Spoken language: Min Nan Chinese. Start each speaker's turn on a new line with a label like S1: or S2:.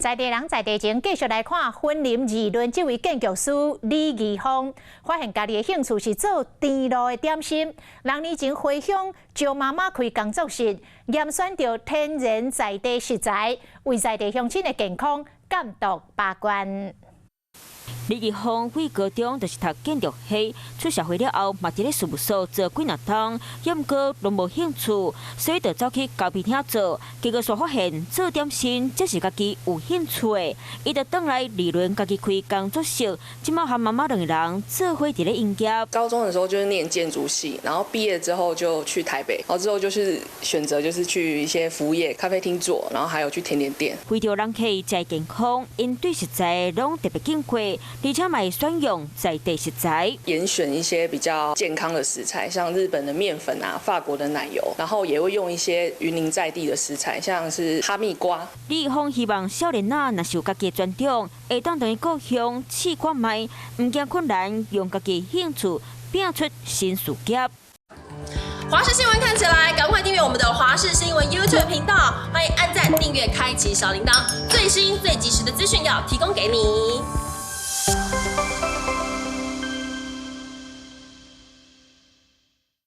S1: 在地人在地情，繼續來看雲林二崙這位建築師李義峰，發現家己的興趣是做甜露的點心。6年前回鄉招媽媽開工作室，嚴選著天然在地食材，為在地鄉親的健康監督把關。
S2: 李義峰對高中就是讀建築系，出社會了後，嘛佇咧事務所做幾若冬，猶毋過攏無興趣，所以就走去咖啡廳做。結果煞發現做點心才是家己有興趣的，伊就轉來二崙家己開工作室，這馬和媽媽兩个人做伙佇咧營業。
S3: 高中的時候就是念建築系，然後畢業之後就去台北，然後之後就是選擇就是去一些服務業咖啡廳做，然後還有去甜點店。
S2: 為著人客食健康，𪜶對食材攏特別敬佩。而且嘛會選用在地食材，
S3: 嚴選一些比較健康的食材，像日本的麵粉啊、法國的奶油，然後也會用一些雲林在地的食材，像是哈密瓜。
S2: 李義峰希望少年仔若是有家己的專長，會當轉去故鄉試看覓，毋驚困難，用家己興趣拼出新事業。
S4: 華視新聞看起來，趕快訂閱我們的華視新聞 YouTube 頻道，歡迎按讚、訂閱、開啟小鈴鐺，最新最及時的資訊要提供給你。